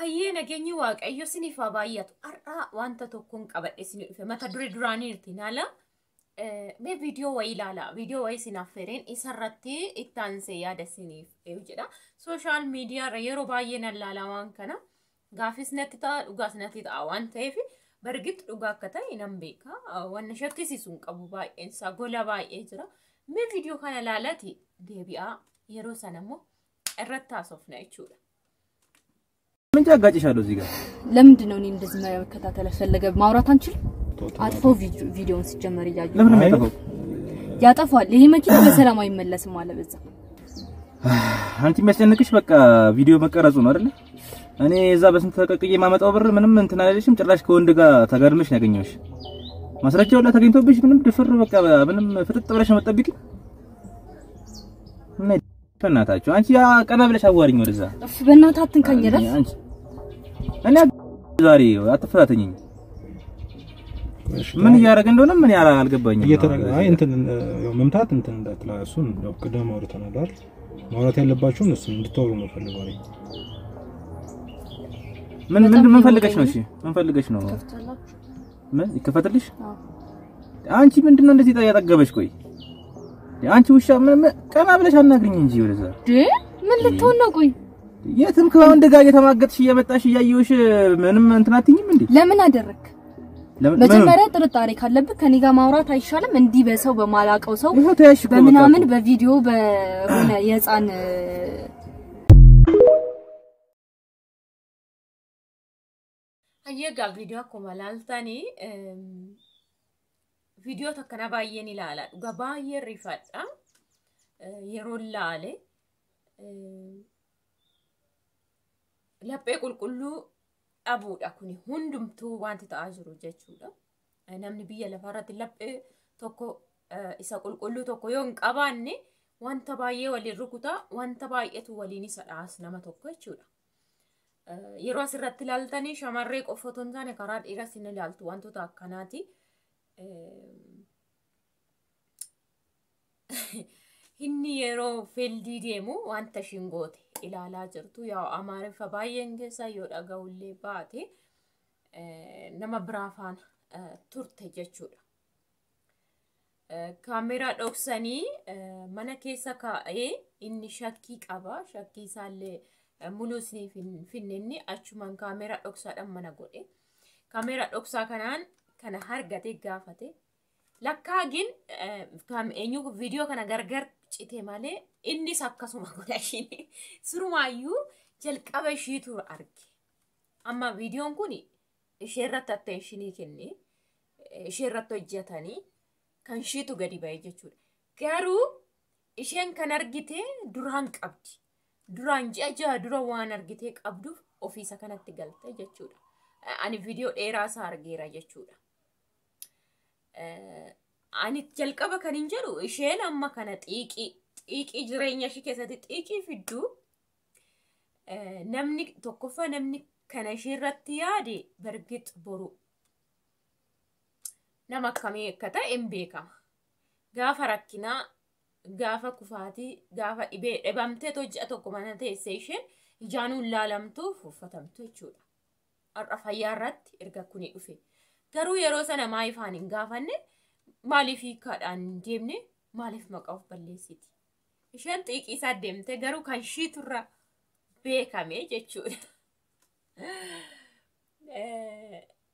Hayyee, nageenyi Waaqayyo siniif haa baay'atu. Har'aa wanta tokkoon qabadhe isinii dhufe, mata duree duraaniirti naala. Mee viidiyoo wayii ilaala. Viidiyoo wayii isin affeereen isarratti itti aansee yaada isiniif jedha. Social media irra yeroo baay'ee nan ilaala waan kana. Gaafis natti ta'a, dhugaas natti ta'a waan ta'eef bargitti dhugaa akka ta'e nan beeka. Wanna shakkisiisu hin qabu, baay'een isaa gola baay'ee jira. Mee viidiyoo kana ilaalati deebi'aa, yeroo sana immoo irratti haasofna jechuudha. ምን አጋጭሻለሁ እዚህ ጋር? ለምንድን ነው እኔ እንደዚህ መከታተል ያስፈለገ? ማውራት አንችልም? አጥፈው ቪዲዮውን ሲጀመር እያዩ ለምን ነው የሚያጠፋው? ያጠፋል። ይሄ መኪና በሰላም አይመለስም አለ በዛ። አንቺ የሚያስጨንቅሽ በቃ ቪዲዮ መቀረጹ ነው አይደለ? እኔ እዛ በስንት ተቀቅዬ የማመጣው ብር ምንም እንትን አላለሽም። ጭራሽ ከወንድ ጋር ተጋድመሽ ነው ያገኘሁሽ። ማስረጃው ላይ ተገኝቶብሽ ምንም ድፍር በቃ ምንም ፍጥጥ ብለሽ ነው የምትጠብቂኝ። ምን በእናታችሁ አንቺ ያ ቀና ብለሽ አዋሪኝ ወደዛ። እፍ በእናትህ አትንካኝ። እረፍ። አንቺ እኔ ዛሬ አትፈታተኝኝ። ምን እያደረገ እንደሆነ ምን ያህል አልገባኝም። አይ እንትን ያው መምታት እንትን እንዳትላ፣ እሱን ያው ቅድም አውርተናል አይደል? ማውራት ያለባችሁን እሱን እንድታወሩ ነው ፈልገው እኔ። ምን ምን ምን ፈልገሽ ነው? እሺ ምን ፈልገሽ ነው? ምን ይከፈትልሽ? አንቺ ምንድነው እንደዚህ ያጠገበሽ? ቆይ አንቺ ውሻ ምን ቀና ብለሽ አናግሪኝ እንጂ ወደዛ። ምን ልትሆን ነው? ቆይ የትም ከወንድ ጋር እየተማገጥሽ እየመጣሽ እያየሁሽ ምንም እንትን አትይኝም እንዴ? ለምን አደረክ? መጀመሪያ ጥርጣሬ ካለብህ ከኔ ጋር ማውራት አይሻልም? እንዲህ በሰው በማላውቀው ሰው ይኸው ተያዝሽ እኮ በቃ በምናምን እኮ። በቪዲዮ በሆነ የህፃን Hayyee, egaa viidiyoo akkuma ilaaltanii viidiyoo akkana baay'een ilaala. Dhugaa baay'een rifadha. Yeroo ilaale laphee qulqulluu dhabuudha kuni hundumtuu wanti ta'aa jiru jechuudha. Namni biyya lafaarratti laphee tokko isa qulqulluu tokko yoo hin qabaanne wanta baay'ee waliin rukutaa, wanta baay'eetu waliin isa dhaas nama tokko jechuudha. Yeroo asirratti ilaaltanii shamarree qofa otoo hin taane karaa dhiiras hin ilaaltu wantoota akkanaati. Inni yeroo field deemu wanta ishiin goote ilaalaa jirtu. Yaa Amaariffa baay'een keessa yoo dhaga'ullee baate nama biraa faana turte jechuudha. Kaameraa dhoksanii mana keessa kaa'ee inni shakkii qaba. Shakkii isaallee muluu isiniif hin finne, inni achumaan kaameraa dhoksaadhaan mana godhe. Kaameraa dhoksaa kanaan kana argate gaafate. Lakkaagin eenyu viidiyoo kana gargar cite malee innis akkasuma godha ishiin. Surumaayyuu jalqaba ishiitu arge. Amma viidiyoon kun ishee irratti attention kenne, ishee irratti hojjetanii kan ishiitu gadi ba'e jechuudha. Garuu isheen kan argite duraan qabdi. Duraan ji'a 6 dura waan argitee qabduuf ofiisa kanatti galte jechuudha. Ani viidiyoo dheeraa isaa argeera jechuudha. Ani jalqaba kan hin jedhu isheen amma kana xiiqii xiiqii jireenya ishee keessatti xiiqii fidduu, namni tokkoffaa namni kana ishee irratti yaade bargix boru nama akkamii akka ta'e hin beekama. Gaafa rakkinaa, gaafa kufaatii, gaafa dhibee dhibamtee ji'a tokko mana teessee isheen ijaanuun laalamtuuf uffatamtu jechuudha. Har'a fayyaa irratti erga kuni dhufe. Garuu yeroo sana maaliif aan hin gaafanne? Maaliif hiikkaadhaan hin deemne? Maaliif maqaa of balleessiti? Isheen xiiqii isaa deemte, garuu kan ishiiturra beekame jechuudha.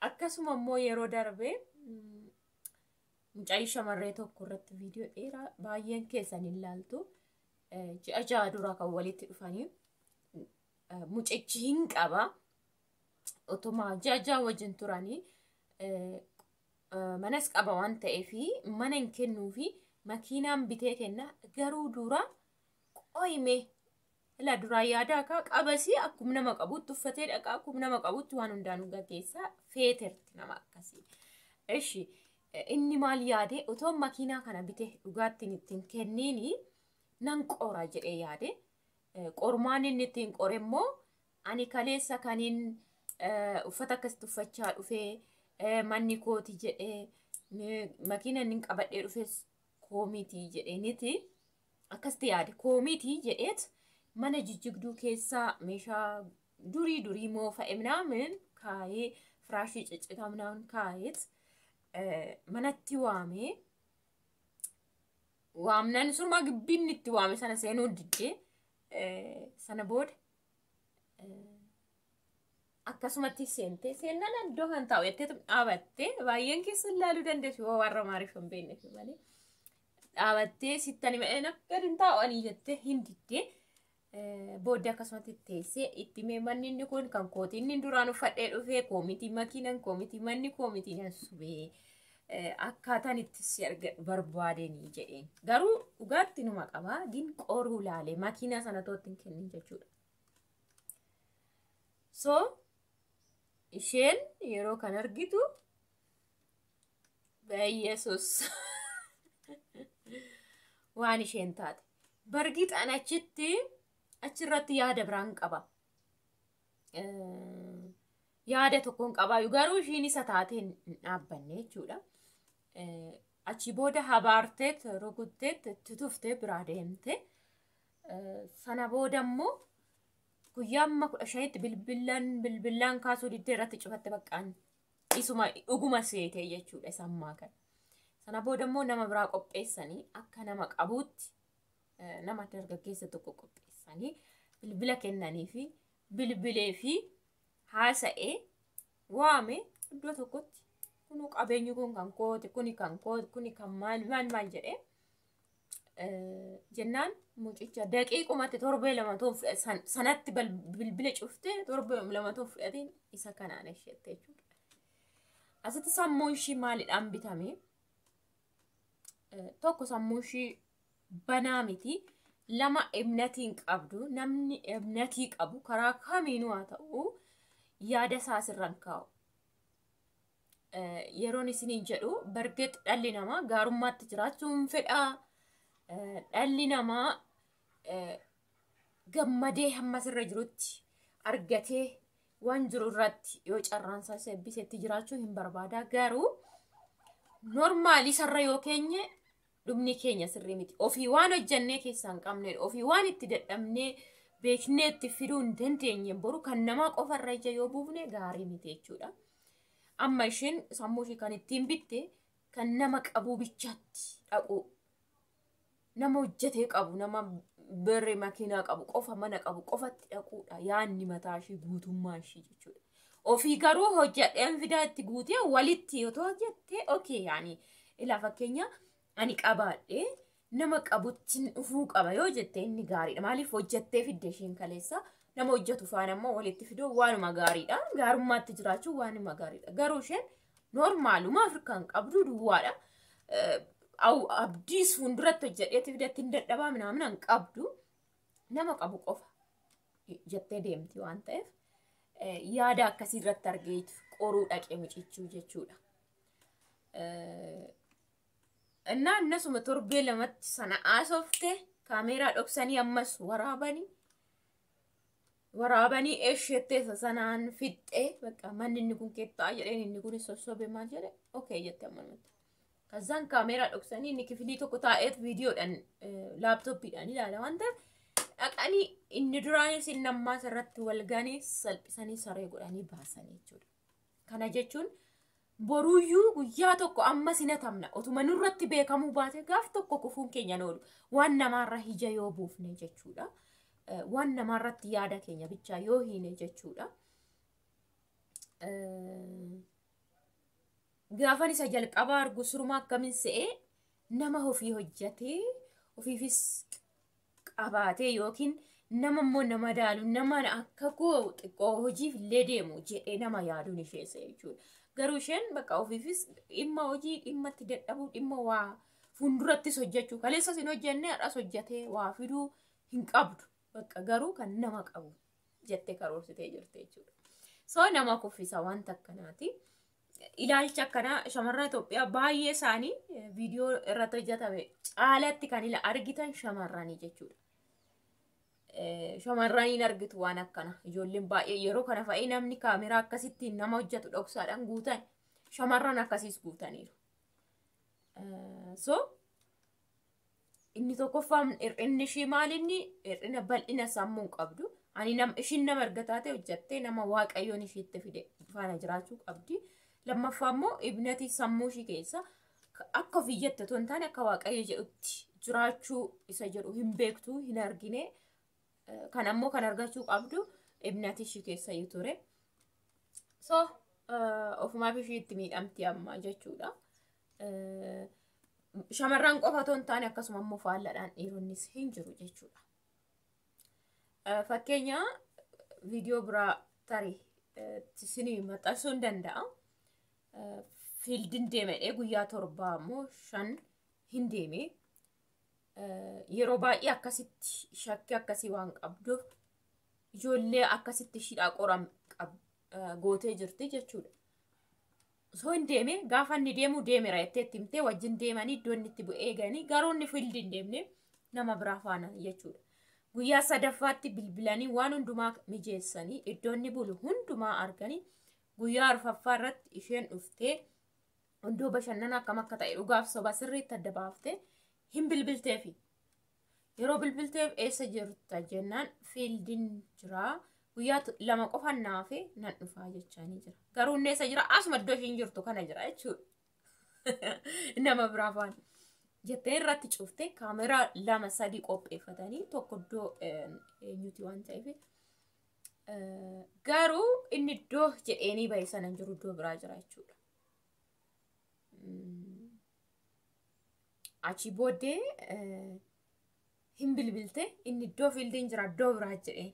Akkasuma immoo yeroo darbe mucayyoo shamarree tokko irratti viidiyoo dheeraa baay'een keessan hin ilaaltu. Ji'a 6 dura kan walitti dhufanii mucichi hin qaba. Otuma ji'a 6 wajjin turanii manas qaba waan ta'eef mana hin kennuufi, makiinaan bitee kenna, garuu dura qoyme ila duraa yaada akka qabasii akkuma nama qabutti uffatee dhaqaa, akkuma nama qabutti waan hundaan gaggeessaa feeterti nama akkasii. Ishi inni maal yaade? Otoo makiinaa kana bitee dhugaattiin ittiin kenniini nan qora jedhee yaade. Qormaan inni ittiin qore immoo ani kaleessa kaniin uffata akkasitti uffachaa dhufee manni kooti jedhee, makiina inni qabadhee dhufes koomitii jedheeniiti akkasitti yaade, koomitii jedheet mana jijjigduu keessaa meeshaa Durii durii moofa'e minaamin kaayee firaashii ciccitaa minaamin kaayeet manatti waamee waamnaan surmaa gibbiin itti waame sana seenuu diddee sana booda akkasumatti seentee seennaan iddoo kan taa'u jettee dhaabattee baay'een keessa ilaaluu dandeessu yoo warra maariif hin beekneef malee dhaabattee sittani malee akka hin taa'anii jettee hin diddee booddee akkasumatti teessee itti mee manni inni kun kan kooti inni duraan uffadhee dhufee koomitii makiinan koomitii manni koomitii nan subee akkaataan itti si argadhu barbaadanii jedheen garuu dhugaatti numa qabaa gin qoruu laalee makiinaa sana tootti hin kennin jechuudha. So isheen yeroo kan argitu Yesus waan isheen taate bargixaan achitti achirratti yaada biraan qaba. Yaada tokkoon qabaa garuu ishiin isa taatee hin dhaabbanne jechuudha. Achi booda habaarteet rukutteet itti tuftee biraa deemte. Sana booda immoo guyyaa amma 15tti bilbilaan kaasuu diddee irratti cufatte baqqaan isuma dhuguma seetee jechuudha isa ammaa kana. Sana booda immoo nama biraa qopheessanii akka nama qabuutti nama dargaggeessa tokko qopheessanii bilbila kennanii fi bilbilee fi haasa'ee waame iddoo tokkotti kunuu qabeenyi kun kan kooti kuni kan kooti kuni kan maal maal maal jedhee jennaan mucicha daqiiqumatti torbee lama toon sanatti bilbila cuftee torbee lama toon fudhateen isa kanaan isheette jechuudha. Asitti sammuun ishii maaliidhaan bitame? Tokko sammuu ishii banaa miti. Lama ibnatii hin qabdu. Namni ibnatii qabu karaa kamiinuu haa ta'u yaada isaa asirra hin kaa'u. Yeroon isiniin jedhu bargeet dhalli namaa gaarummaatti jiraachuu hin fedhaa. Dhalli namaa gammadee hamma asirra jirutti argatee waan jiru irratti yoo carraan isaa eebbisetti jiraachuu hin barbaada. Garuu normaalii sarara yoo keenye dhumni keenya sirrii miti. Ofii waan hojjannee keessaa hin qabnedha. Ofii waan itti dadhabnee beeknee itti fiduu hin dandeenye boru kan namaa qofarra ija yoo buufne gaarii miti jechuudha. Amma isheen sammuu ishee kan ittiin bitte kan nama qabuu bichaatti dhaqu. Nama hojjetee qabu, nama birrii makiinaa qabu, qofa mana qabu, qofatti dhaquudha. Yaanni mataa ishee guutummaa ishee jechuudha. Ofii garuu hojjedheen fidaa itti guutee walitti yoo hojjette okee yaani ilaa fakkeenya ani qabaadhee nama qabutti dhufuu qaba yoo jette inni gaariidha. Maaliif hojjettee fidde isheen kaleessa nama hojjetu faana immoo walitti fiduu waanuma gaariidha. Gaarummaatti jiraachuu waanuma gaariidha. Garuu isheen noormaaluma Afrikaan qabdu duwwaadha. Abdiis fuulduratti hojjedheetti fidetti hin dadhabaa minaamin hin qabdu nama qabu qofa jettee deemti waan ta'eef yaada akkasii irratti argeetu qoruu dhaqee mucichuu jechuudha. እና እነሱም torbee lamatti sana haasofte kaameeraa dhoksanii ammas waraabanii esheettee isa sanaan fixxee bakka manni inni kun keettaa jedheen inni kun sossobe maal jedhe okee jette ammanumatti. Kazaan kaameeraa dhoksanii inni kifilii tokko taa'eet viidiyoodhaan laaptooppiidhaan ilaala waan ta'eef dhaqanii inni duraanis inni ammaas irratti wal ganii salphisanii saree godhanii baasanii jechuudha. Kana jechuun boruuyyuu guyyaa tokko ammas hin hatamna otuma nurratti beekamuu baate gaaf tokko kufuun keenya oolu waan namaarra ija yoo buufne jechuudha. Waan namaarratti yaada keenya bichaa yoo hiine jechuudha. Gaafan isa jalqabaa argu suruma akkamiin se'ee nama ofii hojjetee ofiifis qabaatee yookiin nama immoo nama daalu nama akka koo xiqqoo hojiif illee deemu jedhee nama yaaduun ishee se'e jechuudha. Garuu isheen bakka ofiifis dhimma hojii dhimma itti dadhabuu dhimma waa fuuldurattis hojjechuu kaleessas hin hojjenne har'as hojjetee waa fiduu hin qabdu. Bakka garuu kan nama qabu jettee karoorsitee jirti jechuudha. So nama kuffisa wanta akkanaati. Ilaalcha akkanaa shamarran Itoophiyaa baay'ee isaanii viidiyoo irratti hojjetame caalatti kan argitan shamarranii jechuudha. Shamarraniin argitu waan akkana. Ijoolleen baay'ee yeroo kana fa'ii namni kaameraa akkasittiin nama hojjetu dhoksaadhaan guutan shamarran akkasiis guutaniiru. So inni tokkoffaan hir'inni ishii maalinni hir'ina bal'ina sammuu hin qabdu. Ani nam ishiin nama erga taate hojjattee nama Waaqayyoon ishiitti fide faana jiraachuu qabdi. Lammaffaa immoo ibnati sammuu ishii keessa akka ofii jette otoo hin taane akka Waaqayyo jedhutti jiraachuu isa jedhu hin beektu, hin argine. Kan ammoo kan argachuu qabdu ibnati ishii keessa iyyuu ture. So ofumaaf ishii itti miidhamti amma jechuudha. Shamarran qofa otoo hin taane akkasuma immoo faalladhaan dhiironnis hin jiru jechuudha. Fakkeenya viidiyoo biraa tarii isinii maxxansuu hin danda'a. Fiildiin deemedhee guyyaa 7 immoo 5 hin deeme. Yeroo baay'ee akkasitti shakkii akkasii waan qabduuf ijoollee akkasitti ishiidhaa qoram gootee jirti jechuudha. Osoo hin deeme gaafa inni deemu deemera jettee itti himtee wajjin deemanii iddoo inni itti bu'ee eeganii garuu inni fiildii hin deemne nama biraa faana jechuudha. Guyyaa sadaffaatti bilbilanii waan hundumaa mijeessanii iddoo inni bulu hundumaa arganii guyyaa arfaffaa irratti isheen dhuftee iddoo bashannana akkam akka ta'e dhugaaf soba sirriitti adda baaftee hin bilbilteefi. Yeroo bilbilteef eessa jirta jennaan fiildiin jiraa. Guyyaa 2 qofan naafe nan dhufaa jechaanii jira. Garuu inni eessa jira? Asuma iddoo ishiin jirtu kana jira jechuudha. Nama biraa faana. Jettee irratti cuftee kaameraa 2 3 qopheeffatanii tokko iddoo eenyuti waan ta'eef. Garuu inni iddoo jedheenii bahe sana hin jiru, iddoo biraa jira jechuudha. Achi booddee hin bilbilte inni iddoo fiildiin jira iddoo biraa jedheen.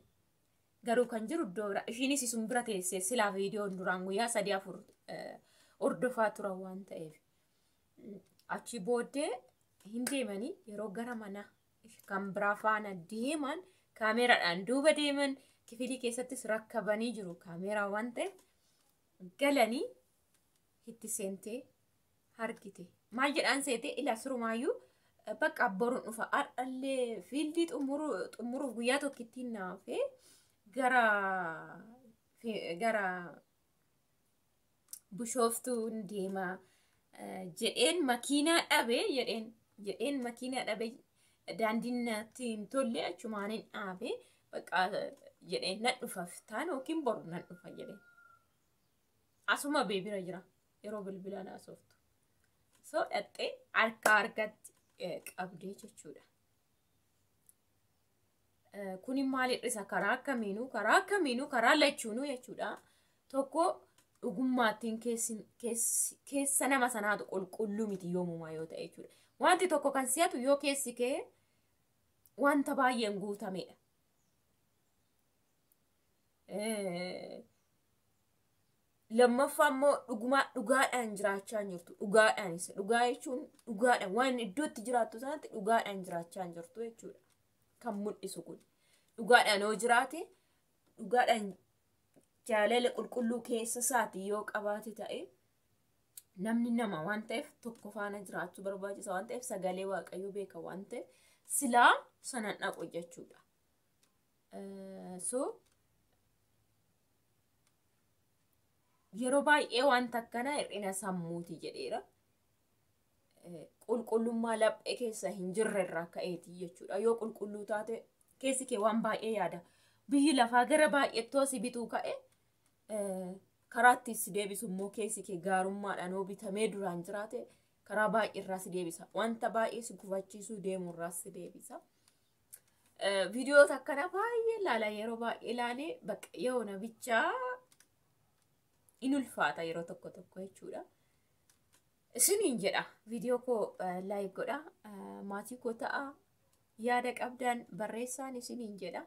Garuu kan jiru iddoo biraa ishiinis isun bira teessee silaa viidiyoon duraan guyyaa 3 4 hordofaa turan waan ta'eef. Achi booddee hin deemanii yeroo gara mana kan biraa faana deeman kaameraadhaan duuba deeman kifilii keessattis rakkabanii jiru kaameraa waan ta'eef galanii itti seentee argite. Maal jedhaan seetee ila surumaayyuu bakka abboruun dhufa har'allee fiildii xumuruuf guyyaa tokkittiin naafee gara Bishooftuun deema jedheen makiinaa dhabe jedheen makiinaa dhabe daandiin natti hin tolle achumaan hin dhaabe bakka jedheen nan dhufa taan yookiin boru nan dhufa jedheen. Asuma beebira jira yeroo bilbilaan haasoftu. So dhaxxee harka harkatti qabdee jechuudha. Kuni maal hir'isa? Karaa akkamiinuu karaa lachuunuu jechuudha. Tokko dhugummaattiin keessa nama sanaatu qulqulluu miti yoomumaa yoo ta'e jechuudha. Wanti tokko kan si'atu yoo keessi kee wanta baay'een guutamedha. Lammaffaa immoo dhugaadhaan jiraachaa jirtu. Dhugaadhaan isa dhugaa jechuun dhugaadhaan waan iddootti jiraattu sanatti dhugaadhaan jiraachaa jirtu jechuudha. Kan mul'isu kun dhugaadhaan yoo jiraate dhugaadhaan jaalala qulqulluu keessa isaati yoo qabaate ta'e namni nama waan ta'eef tokko faana jiraachuu barbaachisa waan ta'eef sagalee Waaqayyoo beeka waan ta'eef silaa sanan dhaqu jechuudha. So yeroo baay'ee wanta akkanaa hir'ina sammuuti jedheera. Qulqullummaa laphee keessa hin jirre irraa ka'eeti jechuudha. Yoo qulqulluu taate keessi kee waan baay'ee yaada. Biyyi lafaa gara baay'eettoo si bituu ka'e karaa itti si deebisu immoo keessi kee gaarummaadhaan yoo bitamee duraan jiraate karaa baay'ee irraa si deebisa. Wanta baay'ee si gufachiisuu deemu irraa si deebisa. Viidiyoota akkana baay'ee ilaala yeroo baay'ee ilaalee bakka yoo nabichaa in ulfaata yeroo tokko tokko jechuudha. Isiniin jedha viidiyoo koo laayik godha maatii koo ta'a yaada qabdan barreessaan isiniin jedha.